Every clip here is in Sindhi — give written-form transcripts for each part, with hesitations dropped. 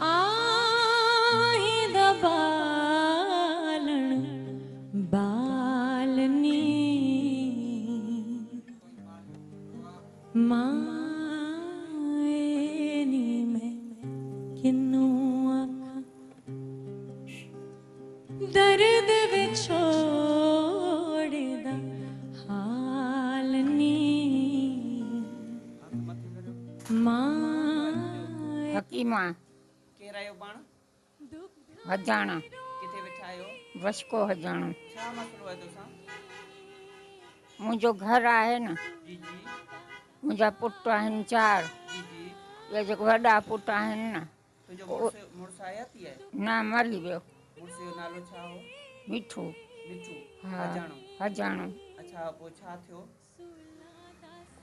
آهين دٻالڻ بالني مائي ني مين ڪنون آکان درد وڇوڙي دا حال ني مائي. حڪيما. ڪير آهيو پاڻ؟ حجاڻا. ڪٿي ويٺا آهيو؟ وشڪو حجاڻو. ڇا مسئلو آهي توسان؟ منهنجو گهر آهي نه. جي جي. منهنجا پٽ آهن چار. جي جي. اهي جيڪي وڏا پٽ آهن نه. تنهنجو مڙس مڙس حياتي آهي؟ نه مري ويو. مڙس جو نالو ڇا هو؟ مٺو. مٺو ها حجاڻو. حجاڻو. اڇا پوء ڇا ٿيو؟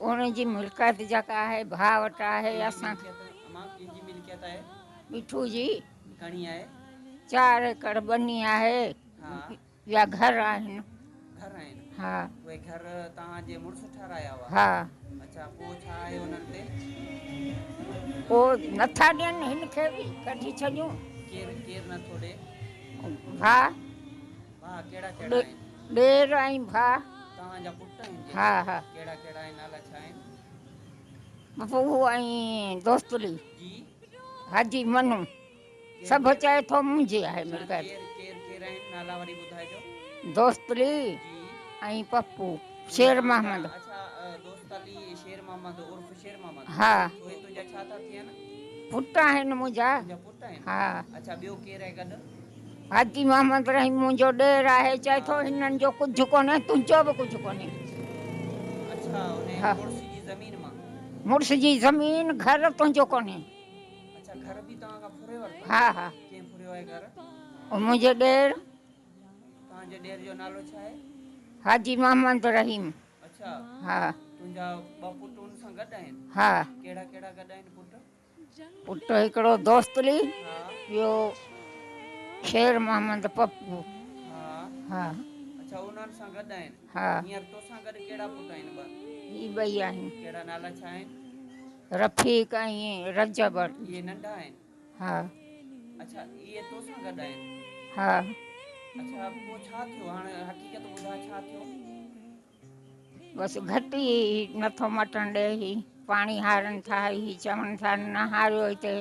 ان جي ملڪيت جيڪا آهي ڀاء وٽ آهي اسان ڪنهن جي ملڪيت امان ڪنهن جي ملڪيت آهي؟ مٺو جي. گهڻي آهي؟ چار ايڪڙ ٻني آهي. ها. ٻيا گهر آهن. گهر آهن. ها. اهي گهر توهان جي مڙس ٺهرايا هئا؟ ها. اڇا پوء ڇا آهي انهن تي؟ پوء نٿا ڏين هن کي به ڪڍي ڇڏيون. ڪير ڪير نٿو ڏي؟ ڀاء. ڀاء ڪهڙا ڪهڙا آهن؟ ڏير ۽ ڀاء. توهان جا پٽ آهن جيڪي؟ ها ها. ڪهڙا ڪهڙا آهن نالا ڇا آهن؟ پپو ۽ دوستلي. جي. حاجي منو. سڀ چئي ٿو منهنجي آهي ملڪيت. ڪير ڪير ڪير آهن نالا وري ٻڌائجو. دوستلي ۽ پپو شير محمد. اڇا دوست علي شير محمد عرف شير محمد. ها. اهي تنهنجا ڇا ٿا ٿين؟ پٽ آهن منهنجا. تنهنجا پٽ آهن. ها. اڇا ٻيو ڪير آهي گڏ؟ حاجي محمد رحيم منهنجو ڏير آهي چئي ٿو هنن جو ڪجهه ڪونهي تنهنجو به ڪجهه ڪونهي. اڇا انهي مڙس جي زمين مان. مڙس جي زمين گهر تنهنجو ڪونهي. اڇا گهر به توهان کان ڦري ورتو؟ ها ها. ڪنهن ڦريو آهي گهر؟ منهنجي ڏير. توهان جي ڏير جو نالو ڇا آهي؟ حاجي محمد رحيم. اڇا. ها. تنهنجا ٻه پٽ ان سان گڏ آهن؟ ها. ڪهڙا ڪهڙا گڏ آهن پٽ؟ پٽ هڪڙو دوستلي ها. ٻيو شير محمد پپو. ها. ها. اڇا انهن سان گڏ آهن؟ ها. هينئر توسان گڏ ڪهڙا پٽ آهن ٻه؟ هي ٻئي آهن. ڪهڙا نالا ڇا آهن؟ رفيق ۽ رجب. اهي ننڍا آهن؟ ها. اڇا اهي توسان گڏ آهن؟ ها. اڇا پوء ڇا ٿيو هاڻ حقيقت ٻڌاء ڇا ٿيو؟ بس گهٽ ئي نٿو مٽڻ ڏي هي پاڻي هارن ٿا هي چون ٿا نه هاريو هتي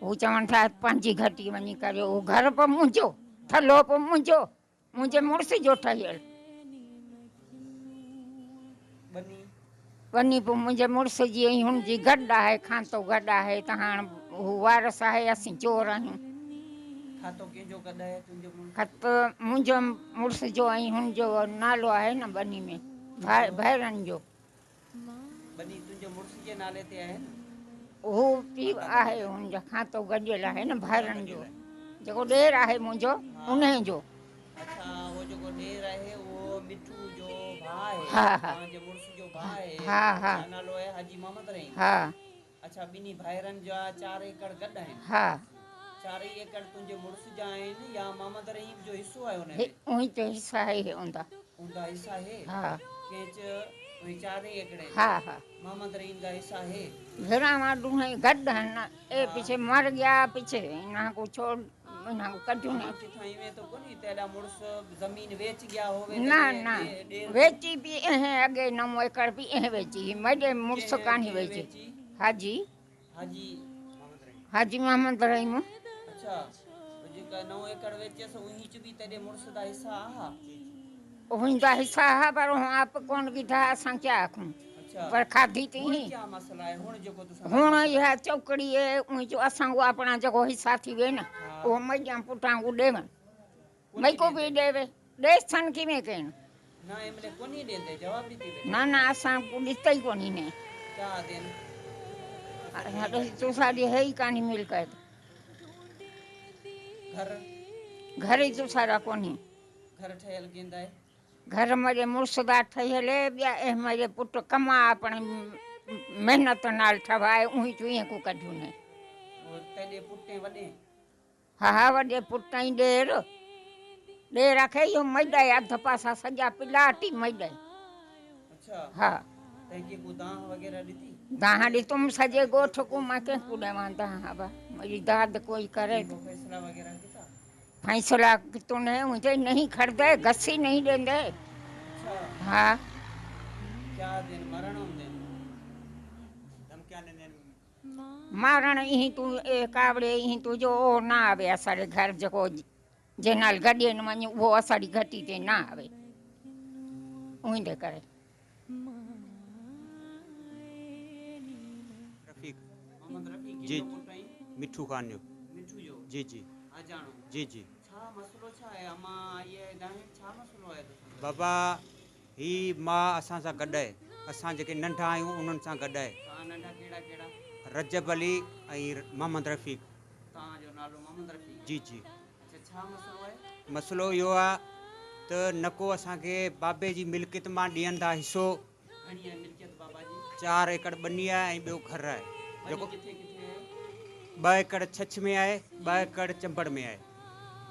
هو چون ٿا پنهنجي گهٽي وڃي ڪريو هو گهر به منهنجو ٿلهو به منهنجو منهنجي مڙس جو ٺهيل. ٻني. ٻني به منهنجي مڙس جي ۽ هن جي گڏ آهي، کانتو گڏ آهي ته هاڻ هو وارث آهي، اسين چور آهيون. کاتو ڪنهن جو گڏ آهي؟ تنهنجو مڙس. خط منهنجو مڙس جو ۽ هن جو نالو آهي نه ٻني ۾ ڀائرن جو. ٻني تنهنجي مڙس جي نالي تي آهي نه؟ هو پيء آهي هن جو کاتو گڏيل آهي نه ڀائرن جو جيڪو ڏير آهي منهنجو انهي جو. اڇا اهو جيڪو ڏير آهي اهو مٺو جو ڀاء آهي ها ها توهان جي مڙس جو ڀاء آهي ها ها ڇا نالو آهي حاجي محمد رحيم ها اڇا ٻنهي ڀائرن جا چار ايڪڙ گڏ آهن ها چارئي ايڪڙ تنهنجي مڙس جا آهن يا محمد رحيم جو حصو آهي ان ۾؟ انهي جو حصو آهي اوندا. اوندا حصا آهي؟ ها. ڪيچ اهي چارئي ايڪڙ ها ها. محمد رحيم دا حصا آهي؟ ڀراواں ڏونهين گڏ هن اي پڇي مر گيا پڇي انهان ڪو ڇوڙ انهان ڪو ڪڍيون نه. ڪٿان ايوين ته ڪونهي تيڏا مڙس زمين ويچ گيا هووي نه نه ويچي به ايهين اڳي نو ايڪڙ به ايهين ويچي هي ميڏي مڙس ڪانهي ويچي حاجي حاجي حاجي محمد رحيم. اڇا جيڪا نو ايڪڙ ويچيس اهيچ به تيڏي مڙس دا حصا آها. اهين دا حصا آها پر هون آپ ڪون ڳڌا اسان ڪيا آکون پر کاڌي ته اهين. هون اها چوڪڙي اهين جو اسان اهو اپڻا جيڪو حصا ٿي وي نه اهو مئيان پٽان اهو ڏيون مئيڪو به ڏيوي ڏيسن ڪيوين ڪين. نه نه اسان ڪو ڏت ئي ڪونهي نه. تساڏي هي ئي ڪانهي ملڪيت. گهر ئي تساڏا ڪونهي. گهر مري مڙس دا ٺهيل ٻيا اهي مري پٽ ڪما اپڻي محنت نال ٺهوائي اونهي چوئين ڪو ڪڍيون نه. ها ها وڏي پٽ ۽ ڏير. ڏير آکي اهو ميڏا اڌ پاسا سڄا پلاٽ ئي ميڏا. اڇا ها. تنهن کي ڪو دانهن وغيره ڏتي؟ دانهن ڏتم سڄي ڳوٺ ڪون مان ڪنهن ڪون ڏيوان دانهن ابا منهنجي داد ڪوئي ڪري ته. فيصلا وغيره ڪتا؟ فيصلا ڪتو نه هجي نهين کڙدي گسي نهين ڏيندي. اڇا. ها. ڪيا دين مرڻ هوندين. ڌمڪيان ڏيندين. مارڻ ايهين تون اي ڪاوڙي ايهين تون جو او نه آوي اساڏي گهر جيڪو جنهن نال گڏين وڃ اهو اساڏي گهٽي تي نه آوي اهين ڪري. رفيق. محمد رفيق جي ڪنهن جو پٽ آهين؟ مٺو خان جو. مٺو جو؟ جي جي. آجاڻو. جي جي. ڇا مسئلو ڇا آهي امان آئي آهي دانهين ڇا مسئلو آهي توسان گڏ؟ بابا هي ماء اسان سان گڏ آهي اسان جيڪي ننڍا آهيون انهن سان گڏ آهي. توهان ننڍا ڪهڙا ڪهڙا؟ رجب علي ۽ محمد رفيق. توهان جو نالو محمد رفيق؟ جي جي. اڇا ڇا مسئلو آهي؟ مسئلو اهو آهي ته نه ڪو اسان کي بابي جي ملڪيت مان ڏين ٿا حصو. گهڻي آهي ملڪيت بابا جي؟ 4 ايڪڙ ٻني آهي ۽ ٻيو گهر آهي. ٻني جيڪو ڪٿي ڪٿي آهي؟ 2 ايڪڙ ڇڇ ۾ آهي، 2 ايڪڙ چمبڙ ۾ آهي.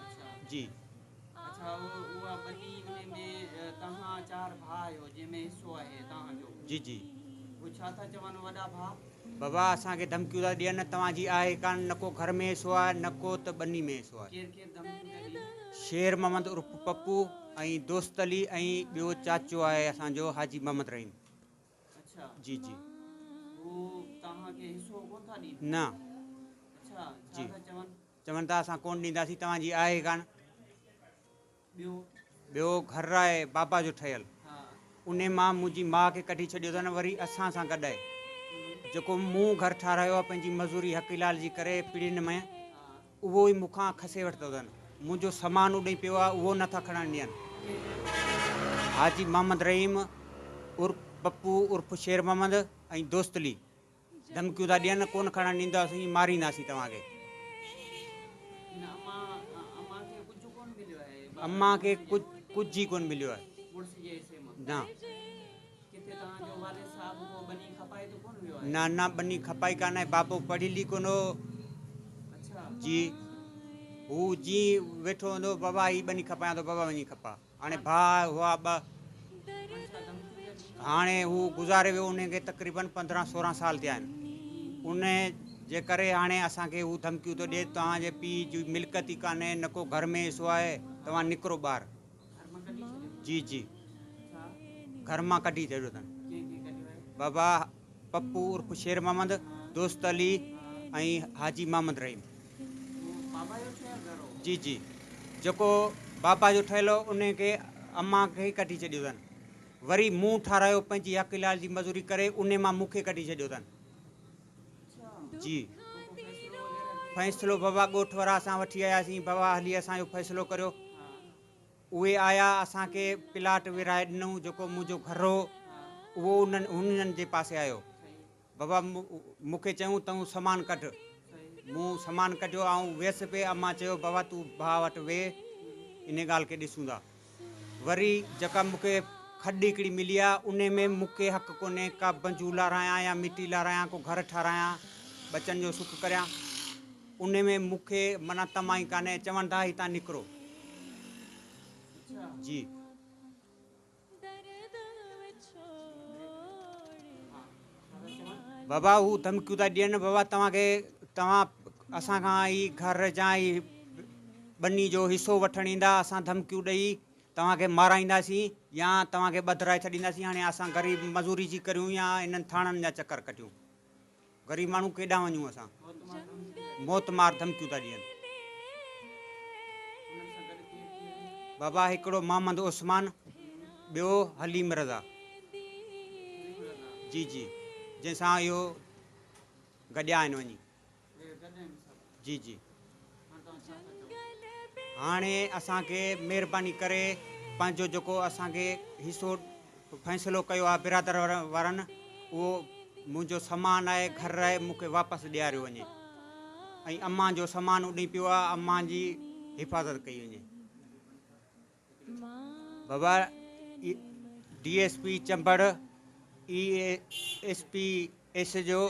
اڇا. جي. اڇا اها ٻني انهي ۾ توهان 4 ڀاء آهيو جنهن ۾ حصو آهي توهان جو. جي جي. هو ڇا ٿا چون وڏا ڀاء؟ بابا اسان کي ڌمڪيون ٿا ڏين توهان جي آهي ڪانه نه ڪو گهر ۾ حصو آهي نه ڪو ته ٻني ۾ حصو آهي. ڪير ڪير ڌمڪيون ٿا ڏين؟ شير محمد عرف پپو ۽ دوست علي ۽ ٻيو چاچو آهي اسان جو حاجي محمد رحيم. اڇا. جي جي. هو توهان کي حصو ڪونه ٿا ڏين؟ نه. اڇا ڇا جي. ٿا چون؟ چون ٿا اسان ڪونه ڏينداسين توهان جي آهي ڪانه. ٻيو؟ ٻيو گهر آهي بابا جو ٺهيل. ها. انهي مان منهنجي ماء کي ڪڍي ڇڏيو اٿن وري اسان سان گڏ آهي. جيڪو مون گهر ٺارايو آهي پنهنجي مزوري حق حلال جي ڪري پيڙهين ۾ اهو ئي مون کان کسي ورتو اٿن. منهنجو سامان اڏي پيو آهي اهو نٿا کڻڻ ڏين. حاجي محمد رحيم عرف پپو عرف شير محمد ۽ دوست علي ڌمڪيون ٿا ڏين ڪونه کڻڻ ڏينداسين مارينداسين توهان کي. امان کي ڪجهه ئي ڪونه مليو آهي. نه نه نه ٻني کپائي ڪانه آهي بابو پڙهيل ئي ڪونه هو. جي هو جي ويٺو هوندو هو بابا هي ٻني کپايان ٿو بابا وڃي کپا. هاڻي ڀاء هئا ٻه. هاڻي هو گذاري ويو انهي کي تقريبن 15 16 سال ٿيا آهن. انهي جي ڪري هاڻي اسان کي هو ڌمڪيون ٿو ڏئي توهان جي پيء جي ملڪيت ئي ڪانهي نه ڪو گهر ۾ حصو آهي توهان نڪرو ٻاهر. جي جي گهر مان ڪڍي ڇڏيو اٿن. بابا پپو عرف شير محمد، دوست علي ۽ حاجي محمد رحيم. جي جي جيڪو بابا جو ٺهيل هو انهي کي امان کي ئي ڪڍي ڇڏيو اٿن. وري مون ٺارايو پنهنجي حق حلال جي مزوري ڪري انهي مان مون کي ڪڍي ڇڏيو اٿن. جي فيصلو بابا ڳوٺ وارا اسان وٺي آياسين بابا هلي اسان جو فيصلو ڪريو. اهي آيا اسان کي پلاٽ ورهائي ڏنو جيڪو منهنجو گهر هو اهو انهن هنن جي پاسي آيو. بابا مون کي چيائون تون سامان ڪڍ. مون سامان ڪڍيو آئون ويس پئي امان چيو بابا تون ڀاء وٽ ويهه انهي ڳالهه کي ڏسون ٿا. وري جيڪا مون کي کڏ هڪڙي ملي آ انهي ۾ مون کي حق ڪونهي ڪا بنجو لارايان يا مٽي لارايان ڪو گهر ٺارايان ٻچن جو سک ڪريان انهي ۾ مون کي معنيٰ طمع ئي ڪانهي چون ٿا هتان نڪرو. جي. بابا هو ڌمڪيون ٿا ڏين بابا توهان کي توهان اسان کان هي گهر يا هي ٻني جو حصو وٺڻ ايندا اسان ڌمڪيون ڏئي توهان کي مارائينداسين يا توهان کي ٻڌرائي ڇڏينداسين هاڻي اسان غريب مزوري جي ڪريون يا انهن ٿاڻن جا چڪر ڪٽيون غريب ماڻهو ڪيڏانهن وڃون اسان موت مار ڌمڪيون ٿا ڏين. بابا هڪڙو محمد عثمان ٻيو حليم رضا جي جي جنهن سان اهو گڏيا آهن وڃي جي جي هاڻي اسان کي مهرباني ڪري پنهنجو جيڪو اسان کي حصو فيصلو ڪيو آهي برادر وارن اهو منهنجو سامان آهي گهر آهي مون کي واپس ڏياريو وڃي ۽ امان جو سامان اڏي پيو آهي امان جي حفاظت ڪئي وڃي. بابا D S P Chambar A S P S جو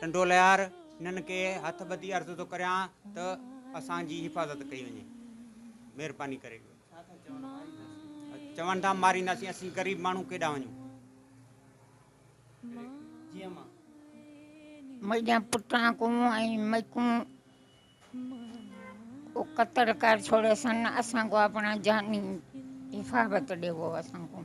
ٽنڊو لهيار انهن کي هٿ ٻڌي عرض ٿو ڪريان ته اسان جي حفاظت ڪئي وڃي مهرباني ڪري. چون ٿا مارينداسين اسين غريب ماڻهو ڪيڏانهن وڃون. ميڏيان پٽان ڪون ۽ ميڪون او قتل ڪر ڇوڙيسن. اسان ڪو اپڻا جاني حفاظت ڏيوو اسان ڪو.